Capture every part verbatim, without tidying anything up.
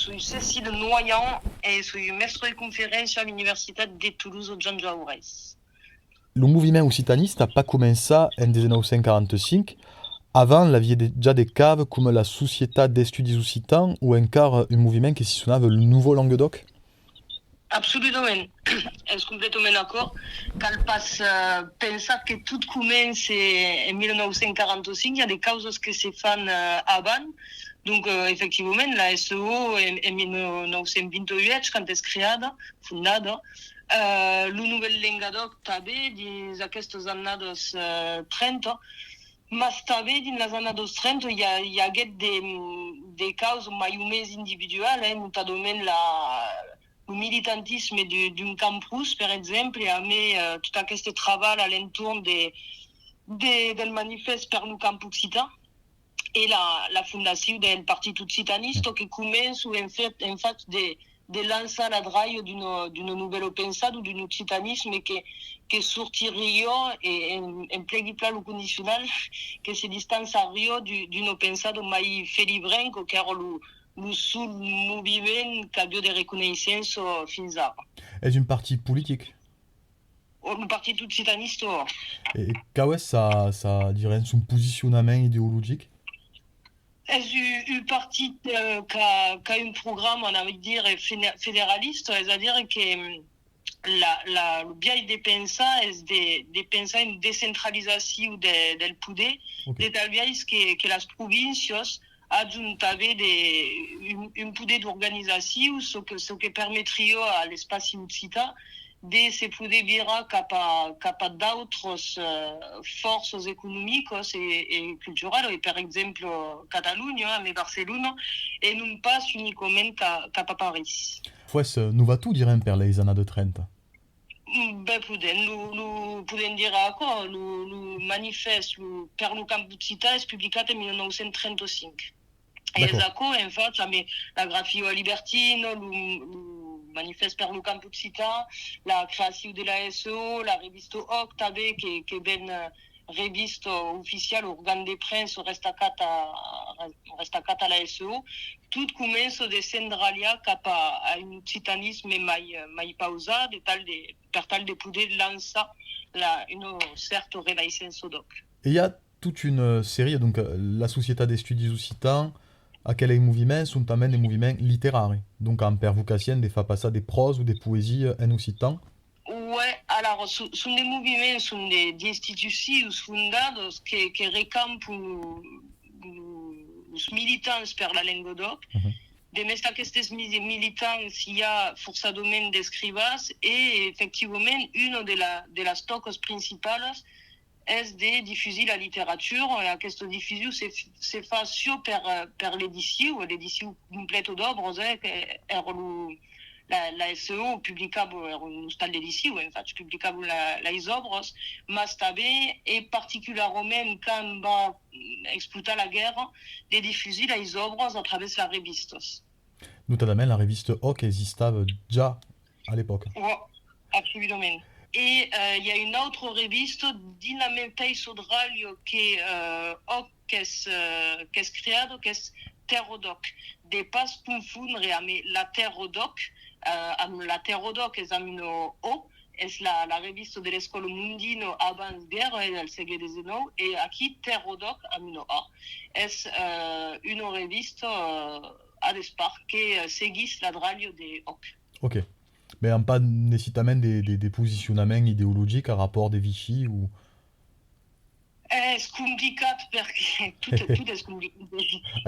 Soi Cécile Noyan e soi mèstra de conferéncia a l'Universitat de Toulouse Jean Jaurès. Lo moviment occitanista a pas començat en dètz-e-nòu cent quaranta-cinc. Avant, l'aviá de, ja de caves coma la Societat d'Estudis Occitans o encara un moviment que si sonava lo Nouveau Languedoc? Absoludament. Es completament d'acòrd. Cal pas, eh, pensar que tot comence en mil nòu cents quaranta-cinc. I a de causas que se fan, eh, avant. Donc, eh, efectivament, la S E O en, en mil nòu cents vint-e-uèch, quand es creada, fondada, eh, lo Novèl Lengadòc tanben, dins aquestas annadas, eh, trenta, mas tanben dins las annadas trenta i a, i aguèt de, de causas mai o mens individualas, eh, notadament la, lo militantisme de, d'un Camprós, per exemple, amé, eh, tot aqueste trabalh a l'entorn de, de, del manifèst per lo camp occitan e la, la fondacion del Partit Occitanista que comença en fait, en fait de, de lançar la dralha d'una, d'una novèla pensada o d'un occitanisme que, que sortiriá, e em, emplegui plan lo condicional, que se distançariá d'u-, d'una pensada mai felibrenca, qu'èra lo, lo sol moviment qu'aviá de reconeissença fins ara. Es un partit politic? Lo Partit Occitanista. E quau es sa, sa, direm, son posicionament ideologic? Es un, un partit, eh, qu'a, qu'a un programa, anava dire, fene-, federalista, es a dire que, mm, la, la, lo biais de pensar es de, de pensar en descentralizacion de, del poder, de tal biais que, que las províncias ajon tanben de, un, un poder d'organizacion, çò que, çò que permetriá a l'espaci occitan de se poder virar cap a, cap a d'autras, eh, fòrças economicas e, e culturalas, e per exemple Catalonha, amé Barcelona, e non pas unicament ca-, cap a París. Fuèsse, eh, novator, direm, per leis annadas trenta? Mm, ben, podèm, lo, lo, podèm dire aquò, lo, lo manifèst, lo, per lo camp occitan es publicat en mil nòu cents trenta-cinc. E es aquò, en fach, amé la Grafia Libertina, lo, lo manifèst per lo camp occitan, la creacion de la S E O, la revista Òc tanben, que, que ven, eh, revista oficiala, organ de premsa restacat a, restacat a la S E O, tot comença de s'endralhar cap a, a un occitanisme mai, mai pausat, de tal de, per tal de poder lançar la, una cèrta renaissença d'Òc. E i a tota una, eh, seria, donc, eh, la Societat d'Estudis Occitans, aquelei moviments son tanben de moviments literaris, donc an per vocacien de far passar de pròsa o de poesia en occitan. Oè, alara, so-, son de moviments, son de, d'institucions fondadas que, que recampon lo, lo, los militants per la lenga d'òc. Demest aquestes mi-, militants, i a forçadament d'escrivans e, efectivament, una de, la, de las tòcas principalas es de difusir la literatura, e aquesta difusion se, se fa siá per, per l'edicion, l'edicion complèta d'òbras, eh, que èra lo, la, la S E O publicava, èra un ostal d'edicion, en fach, publicava la, las òbras, mas tanben, e particularament quand va explotar la guèrra, de difusir las òbras a travèrs las revistas. Notadament, la revista Òc existava ja a l'epòca. Oè, absoludament. E, eh, i a una autra revista dins la meteissa dralha que, eh, Òc, qu'es, eh, qu'es creada, qu'es Tèrra d'Òc. De pas confondre amé La Tèrra d'Òc, eh, amb La Tèrra d'Òc es amb una O, es la, la revista de l'Escòla Mondina abans guèrra, eh, del sègle dètz-e-nòu, e aquí Tèrra d'Òc amb una A. Es, eh, una revista, eh, a despart que, eh, seguís la dralha de Òc. Ok. Mès an pas necessàriament de, de, de posicionament ideologic a rapòrt de Vichy o... Es complicat perque tot, tot es complicat.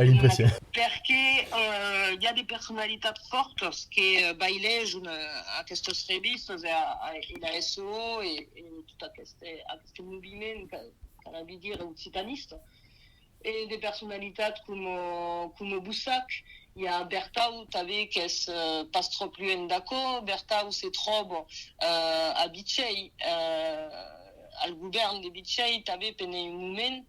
Ai l'impression. Perque, eh, i a de personalitats fòrtas que, eh, bailejon, eh, aquestas revistas e, a, a, e la S E O e, e tot aqueste, aqueste moviment, ca-, calavi dire, occitanista. E de personalitats coma, coma Boussac, i a Berthaud tanben qu'es, eh, pas tròp luènh d'aquò. Berthaud se tròba, eh, a Vichy, eh, al govèrn de Vichy tanben pendent un moment.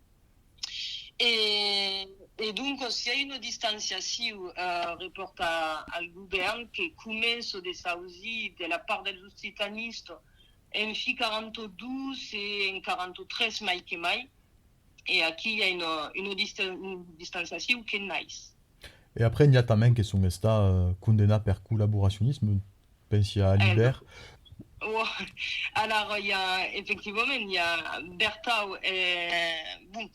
E, e doncas, i a una distanciacion, eh, rapòrt a, al govèrn que comença de s'ausir de la part dels occitanistas en fin quaranta-dos e en quaranta-tres mai que mai. E aquí i a una, una dista-, una distanciacion que nais. E après, n'i a tanben que son estats, eh, condemnats per collaboracionisme, pensi a Alibèrt. Alara, i a, efectivament, i a Berthaud, eh, bon,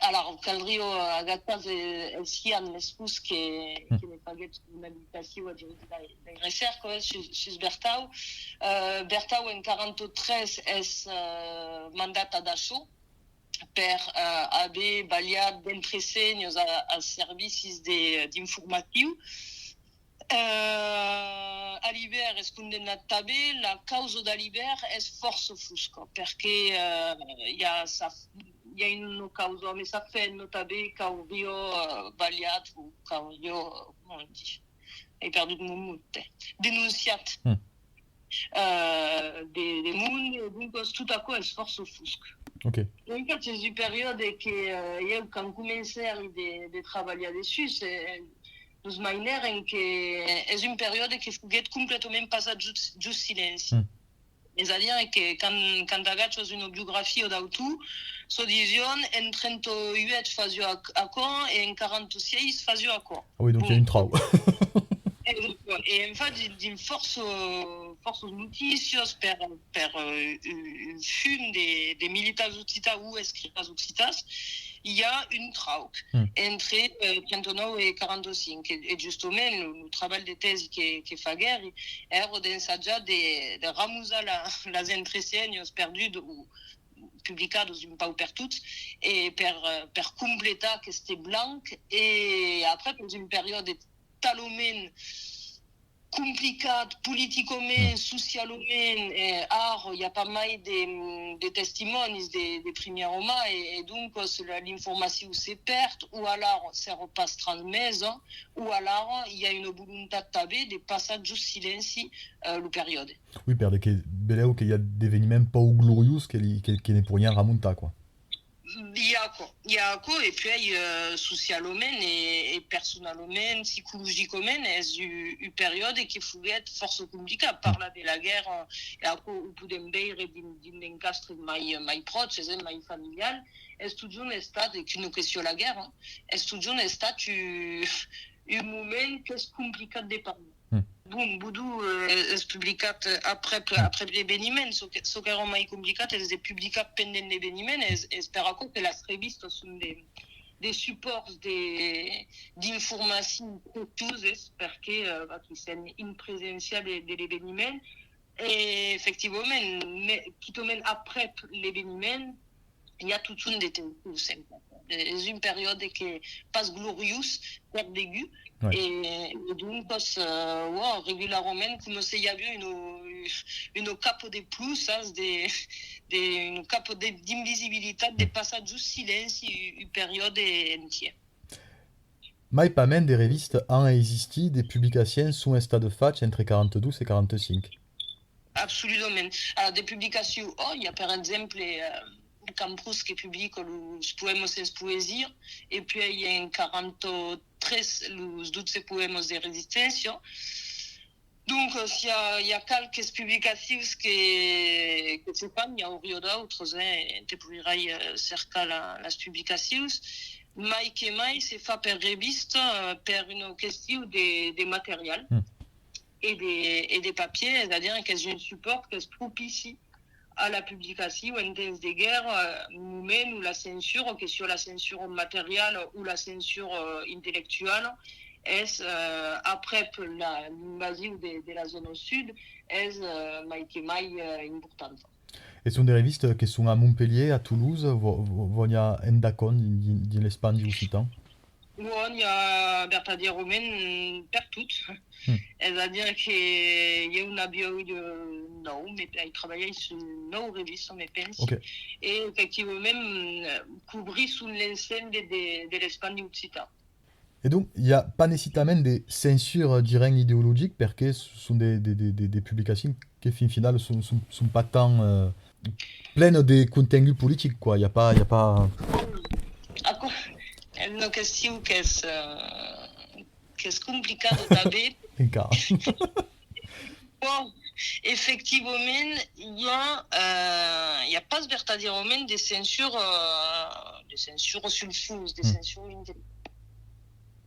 alara, caldriá agachar, eh, es Ian Lescus que, que ne faguèt una abilitacion a dirigir la, la recèrca, eh, sus, sus Berthaud. Eh, Berthaud en quaranta tres es, eh, mandat a Dachau per, eh, aver balhat d'entresenhas a, als servicis de, d'informacion. Eh, Alibèrt es condemnat tanben. La causa d'Alibèrt es fòrça fosca, perque, eh, i a sa, i a una causa amb sa femna tanben qu'auriá, eh, balhat o qu'auriá, eh, comment on dit, ai perdut mon mot, eh, denonciat, eh, de, de monde, e doncas tot aquò es fòrça fosc. Ok. En fait, es un periòde que, eh, ieu, quand comencèri de, de trabalhar dessus, eh, nos mainèrem que es un periòde que foguèt completament passat jos, jos silenci. Mm. Es a dire que quand, quand agachas una biografia d'autor, çò disián, en trenta-uèch fasiá aquò e en quaranta-sièis fasiá aquò. Ah oui, donc il y a une trau. E, e en fait, dins, dins fòrça, fòrça notícias per, per, eh, un, un fum de, de militants occitans o escrivans occitans, i a un trauc entre, eh, trenta-nòu e quaranta-cinc. E, e justament, lo, lo trabalh de tèsi que, que faguèri èra d'ensajar de, de ramusar la, las entresenhas perdudas o publicadas un pauc pertot, e per, eh, per completar aqueste blanc. E après, dins un periòde talament complicat politicament, socialament, eh, ara i a pas mai de, de testimònis de, de primièra man, e, e doncas la, l'informacion se pèrd, o alara s'èra pas transmesa, o alara i a una volontat tanben de passar jos silenci, eh, lo periòde. Oui, per de que belèu que i a d'eveniments pauc gloriós que, li, que, que ne poirián ramontar, quoi. I a aquò, i a aquò, e puèi, eh, socialament e, e personalament, psicologicament, es un, un periòde que foguèt fòrça complicat. Parlar de la guèrra, e aquò o podèm veire dins, dins d'encastres mai, mai pròches, eh, mai familial, es totjorn estat, e que non que siá la guèrra, es totjorn estat un, un moment qu'es complicat de parlar. Bon, Bodon, eh, es publicat, eh, aprèp, aprèp l'eveniment. Çò que, çò qu'èra mai complicat es de publicar pendent l'eveniment. Es, es per aquò que las revistas son de, de supòrts de, d'informacion precioses, perque, eh, vaquí, sèm en preséncia de, de l'eveniment. E efectivament, me, quitament aprèp l'eveniment, i a totun de tensions, en fait. Es un periòde que pas gloriós per degun, e, e doncas, eh, ouais, regularament, coma se i aviá una, una capa de plus, sas, de, de, una capa de, d'invisibilitat, de passar jos silenci un, un periòde entièr. Mai pasmens de revistas an existit, de publicacions son estadas fachas entre quaranta-dos e quaranta-cinc. Absoludament. Alara, de publicacion, ò, i a per exemple, eh, Camprós que publica los poèmas sens poesia, e puèi en quaranta-tres los dotze poèmas de resisténcia. Doncas, i a, i a qualques publicacions que, que se fan, i auriá d'autras, eh, te poirai, eh, cercar la, las publicacions, mai que mai se fa per revista, eh, per una question de, de material e de, e de papièr, es a dire qu'es un supòrt qu'es propici a la publicacion en temps de guèrra, moment ont la censura, que siá la censura materiala o la censura intellectuala, es, eh, aprèp la, l'invasion de, de la zòna sud, es, eh, mai que mai, eh, importanta. E son de revistas que son a Montpelhièr, a Tolosa, vo, vo, vo n'i a endacòm dins, dins, dins l'espandi occitan? Bon, i a vertadièrament pertot. Es a dire que ieu n'aviái, eh, nòu, me, ai trabalhat sus nòu revistas, me pensi. E efectivament, eh, cobrisson l'ensemble de, de l'espandi occitan. E donc, i a pas necessàriament de censura, direm, ideologic, perque son de, de, de, de, de publicacions que fin finala son, son, son pas tan, eh, plenas de contengut politic, quoi. I a pas, i a pas... Aquò es una question qu'es, eh, qu'es complicada tanben. Encara. Bon, efectivament, i a, eh, i a pas vertadièrament de censura, eh, de censura sul fons, de censura intel-,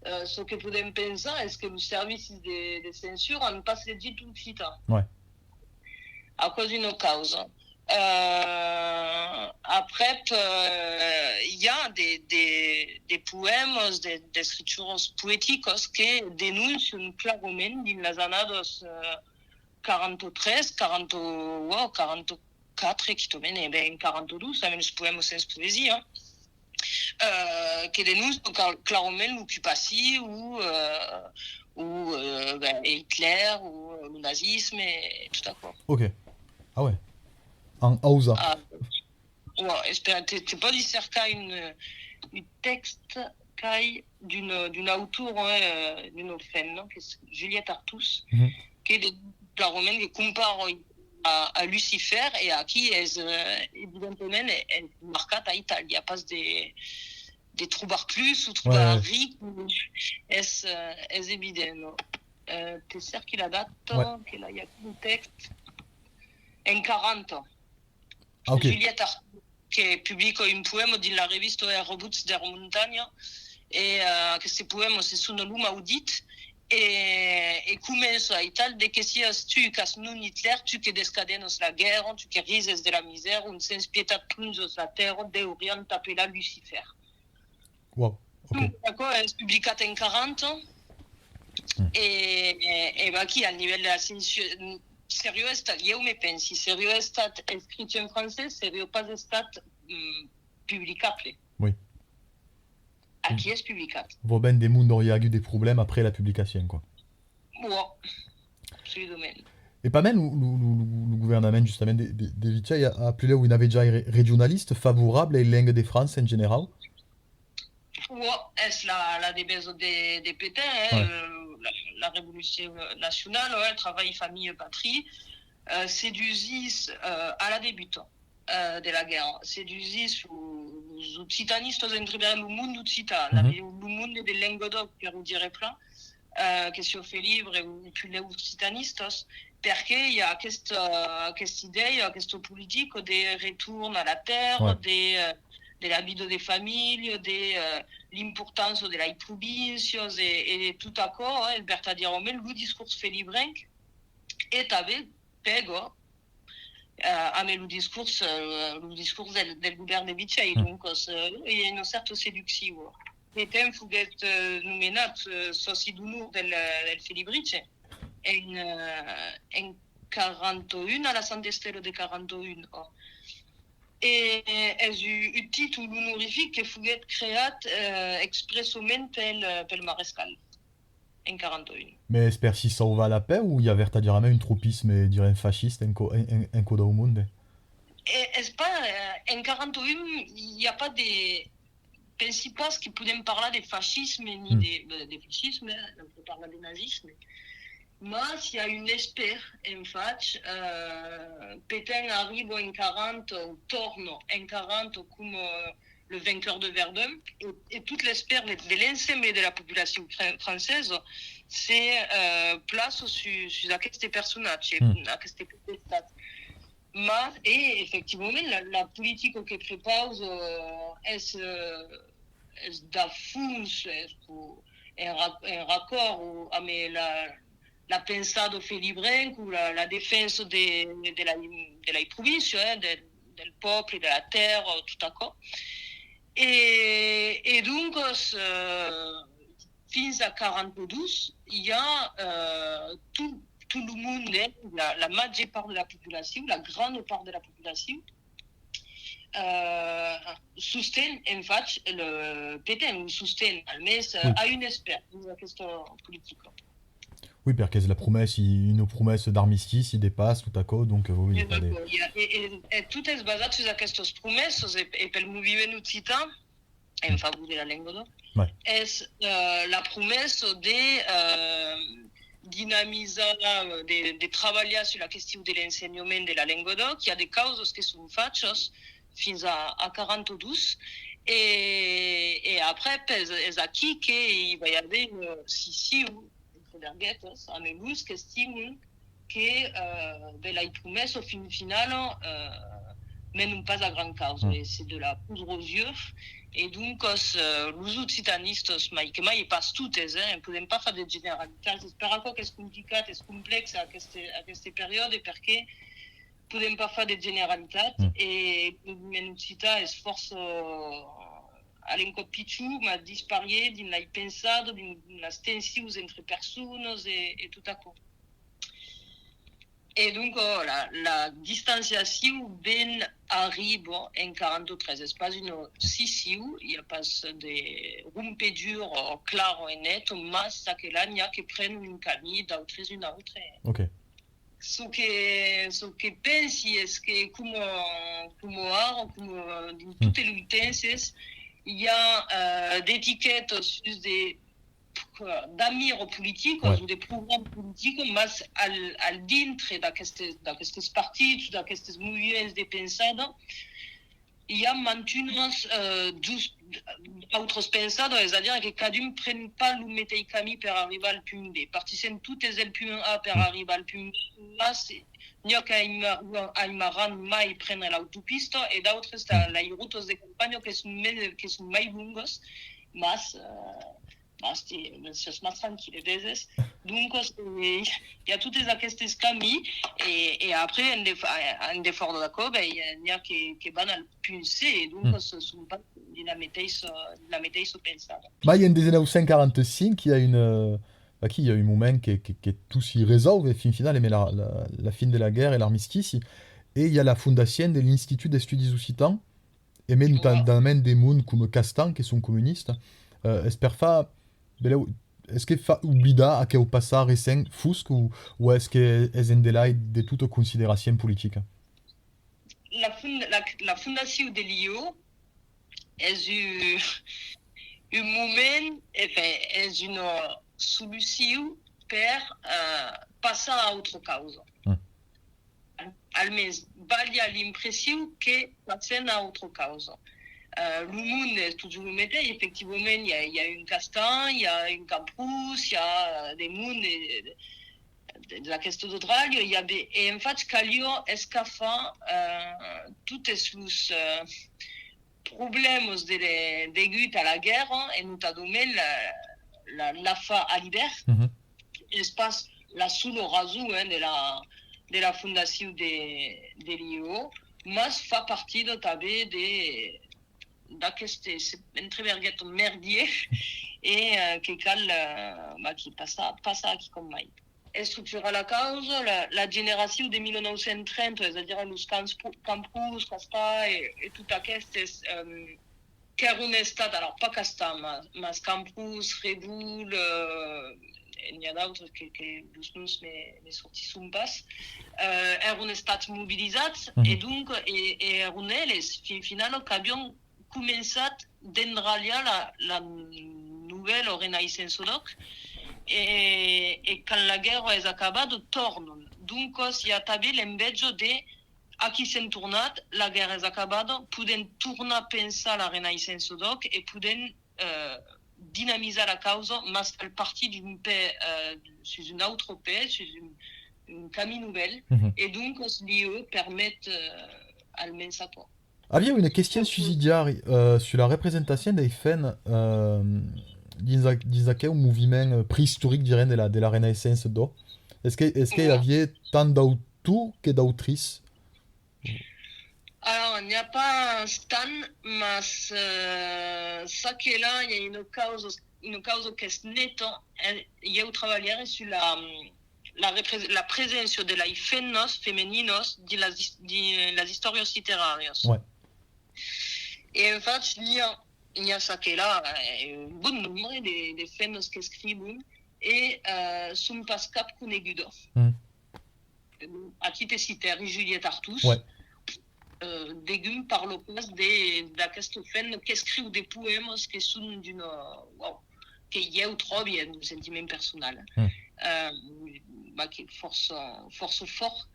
Eh, çò que podèm pensar es que los servicis de, de censura an pas legit l'occitan. Ouais. Aquò es una causa. Eh, aprèp, eh, i a de, de, de poèmas, de, d'escrituras poeticas que denóncian clarament dins las annadas, eh, quaranta-tres, quaranta, ò, quaranta-quatre, quitament, e ben, quaranta-dos, amb los poèmas sens poesia, eh, que denóncia clar-, clarament l'ocupacion, o, eh, o, eh, ben, Hitler, o, eh, lo nazisme, e tot aquò. Ok. Ah ouais. En ausa. Ah, Bon, espèra, te, te pòdi cercar un, eh, un tèxt qu'ai d'un, d'un autor, eh, d'una femna, non? Qu'es Juliette Artús, que de, clarament que compara a, a Lucifer, e aquí es, eh, evidentament, es marcat aital, i a pas de, de trobar plus o trobar ric, es, eh, es evident, non? Eh, te cerqui la data, que l'ai aquí un tèxt, en quaranta. Ah, ok. Juliette Artús, que publica un poèma dins la revista Èrra Butz der Montanha, e, eh, aqueste poèma se sona Lo Maudit, e, e comença aital: de que siás tu qu'as non Hitler, tu que descadenas la guèrra, tu que rises de la misèra, ont sens pietat plonjas la tèrra, deurián t'apelar Lucifer. Wow, ok. Donc, aquò es publicat en quaranta, e, e, e vaquí, al nivèl de la censura, seriá estat, ieu me pensi, seriá estat escrit en francés, seriá pas estat, mm, publicable. Oui. Aquí es publicat. Vò ben, de monde auriá agut de problèmas après la publicacion, quoi. Ò, absoludament. E pasmens lo, lo, lo, lo, lo governament, justament, de, de, de Vichy a, a puslèu un avejaire re-, regionalista, favorable ai lengas de França en generau? Ò, es la, la devesa de, de Pétain, eh, la, la revolucion nacionala, eh, Travail, famille, patrie, eh, sedusís, eh, a la debuta, eh, de la guèrra, sedusís los occitanistas, entre, ben, lo monde occitan, la, lo monde de Lengadòc, per o dire plan, eh, que siá Felibres o puslèu occitanistas, perque i a aquesta, aquesta idèia, aquesta politica de retorn a la tèrra, de, eh, de la vida de familha, de, eh, l'importança de las províncias e, e de tot aquò, eh, vertadièrament lo discors felibrenc e tanben pega, eh, amb lo discors, eh, lo discors del, del govèrn de Vichy. Doncas, eh, i a una cèrta seduccion. Pétain foguèt, eh, nomenat, eh, sòci d'onor del, del Felibritge en, eh, en quaranta un, a la Santa Estèla de quaranta un, ò. E es un, un títol onorific que foguèt creat, eh, expressament pel, pel marescal en quaranta un. Mès es per si sauvar la pèu o i a vertadièrament un tropisme, direm, fascista en cò, en, en, en cò dau monde? E, es pas, eh, en quaranta un, i a pas de, pensi pas que podèm parlar de fascisme ni de, de, de fascisme, eh, òm pòt parlar de nazisme. Mas i a un espèr, en fach, eh, Pétain arriba en quaranta o torna en quaranta coma, eh, le vainqueur de Verdun, e, e tot l'espèr de, de l'ensemble de la populacion fran-, francesa se, eh, plaça sus, sus aqueste personatge, aqueste còp d'estat. Mas, e efectivament, la, la politica que prepausa, eh, es, eh, es d'a fons, es co-, en ra-, en racòrd o, amb la, la pensada felibrenca o la, la defensa de, de la, de la província, eh, de, del pòble, de la tèrra, tot aquò. E, e doncas, eh, fins a quaranta dos, i a, eh, tot, tot lo monde, eh, la, la màger part de la populacion, la granda part de la populacion, eh, sosten, en fach, le Pétain, o sosten, al mens, eh, a un espèr dins aquesta politica. Oui, perque es la promessa, i-, una promessa d'armistici, de patz, tot aquò, donc, euh, oui, oui, i a pas de... E, e, e tot es basat sus aquestas promessas, e, e pel moviment occitan, en favor de la lenga d'òc, es, eh, la promessa de, eh, dinamizar, de, de trabalhar sus la question de l'ensenhament de la lenga d'òc. I a de causas que son fachas fins a, a quaranta dos, e, e aprèp es, es aquí que i vai aver, eh, scission, entre verguetas, amb los qu'estiman que, eh, ben, las promessas fin finala, eh, menon pas a grand causa, e c'est de la poudre aux yeux. E doncas, eh, los occitanistas, mai que mai, e pas totes, eh, podèm pas far de generalitats, es per aquò qu'es complicat, es complèxe aqueste, aqueste periòde, perque podèm pas far de generalitats, e lo moviment occitan es fòrça, a l'encòp pichon, mas disparièr dins las pensadas, dins las tensions entre personas e, e tot aquò. E donc, oh, la, la distanciacion ben arriba en quaranta-tres, es pas una scission, i a pas de rompedura clara e neta, mas çaquelà n'i a que prenon un camin, d'autres un autre. Ok. Çò que, çò que pensi es que, coma, coma ara, coma dins totes los tempses, i a, eh, d'etiquetas sus de, d'amiras politicas o de programas politics, mas al, al dintre d'aquestes, d'aquestes partits, d'aquestes moviments de pensada, i a mantunas, eh, just, autras pensadas, es a dire que cadun pren pas lo meteis camin per arribar al punt B. Partissèm totes del punt A per arribar al punt B, mas n'i a qu'aimaràn mai prendre l'autopista e d'autres, las rotas de campanha que son, que son mai longas, mas, eh, Basti, siás mas tranquille, veses? Doncas, eh, i a totes aquestes camins, e, e après, en, def, en defòra d'aquò, ben, n'i a que, que van al punt C, e doncas son pas dins la meteissa, la meteissa pensada. Mai en dètz-e-nòu cent quaranta-cinc, i a un, eh, aquí, i a un moment que, que, que tot se resòlve, fin final, emé la, la, la fin de la guèrra e l'armistici, e i a la fondacien de l'Institut d'Estudis Occitans, emé notadament de mond coma Castan, que son comunistas, eh, es per far, belèu, es que fa oblidar aqueu passat recent fosc o, o es que es en delai de tota consideracien politica? La, fond, la, la fondacion de l'I E O es un, un moment, enfin, es una solucion per, eh, passar a autra causa. Almens balha l'impression que passèm a autra causa. Eh, lo mond es totjorn lo meteis, efectivament, i a, i a un Castan, i a un Camprós, i a, eh, de mond, eh, de, d'aquesta dralha, i a de, e en fach caliá escafar, eh, totes los, eh, problèmas de, degut a la guèrra, e notadament la, la, l'afar Alibèrt. Es pas la sola rason, eh, de la, de la fondacion de, de l'I E O, mas fa partida tanben de, d'aqueste, entreverguetas, merdièr e, eh, que cal, eh, vaquí, passar, passar a quicòm mai. Estructurar la causa, la, la generacion de mila nòu cents trenta, es a dire los Camps, Camprós, Castan e, e tot aquestes, eh, qu'èron estats, alors pas Castan, mas, mas Camprós, Redol, eh, e n'i a d'autres que, que los noms me, me sortisson pas, eh, èron estats mobilizats e donc, e, e èron eles, fin finala, qu'avián començat d'endralhar la, la novèla renaissença d'òc, e, e quand la guèrra es acabada, tornan. Doncas, i a tanben l'enveja de, aquí sèm tornats, la guèrra es acabada, podèm tornar pensar la renaissença d'òc e podèm, eh, dinamizar la causa, mas cal partir d'un pè, eh, sus un autre pè, sus un, un camin novèl, e doncas l'I E O permet, eh, almens aquò. Aviá una question subsidiària, eh, sus la representacion dei femnas, eh, dins a-, dins aqueu moviment, eh, preistoric, direm, de la, de la Renaissença d'òc. Es que, es que i aviá tant d'autors que d'autrices? Alors, n'i a pas tant, mas, eh, çaquelà, i a una causa, una causa qu'es neta, eh, ieu trabalhère sus la, la, la preséncia de las femnas femeninas dins las, dins las istòrias literàrias. E en fach, n'i a, n'i a çaquelà, eh, un bon nombre de, de femnas qu'escrivon e, eh, son pas cap conegudas. Aquí te citèri Juliette Artús. Eh, degun parla pas de, d'aquesta femna qu'escriu de poèmas que son d'una, wow, que ieu tròbi, es un sentiment personal, eh, bah, que fòrça, fòrça fòrt.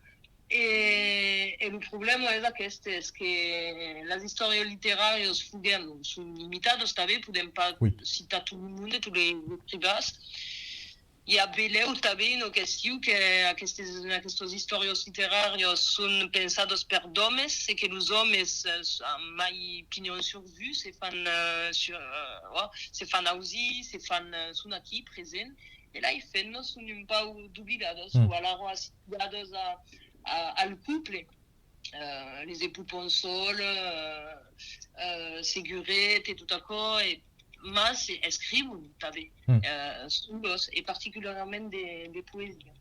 E, e lo problèma es aqueste, es que las istòrias literàrias foguèron, son limitadas tanben, podèm pas citar tot lo monde, tots los escrivans. I a belèu tanben una question que aquestes, aquestas istòrias literàrias son pensadas per d'òmes e que los òmes, eh, an mai pinhon sur vus, se fan, eh, sur, eh, ò, se fan ausir, se fan, eh, son aquí presents, e las femnas son un pauc doblidadas, mm, o alara assimiladas a, a, al couple. Eh, les époux Ponsol, eh, eh, Seguret e tot aquò, e, mas escrivon tanben, mm, eh, solas, e particularament de, de poesia.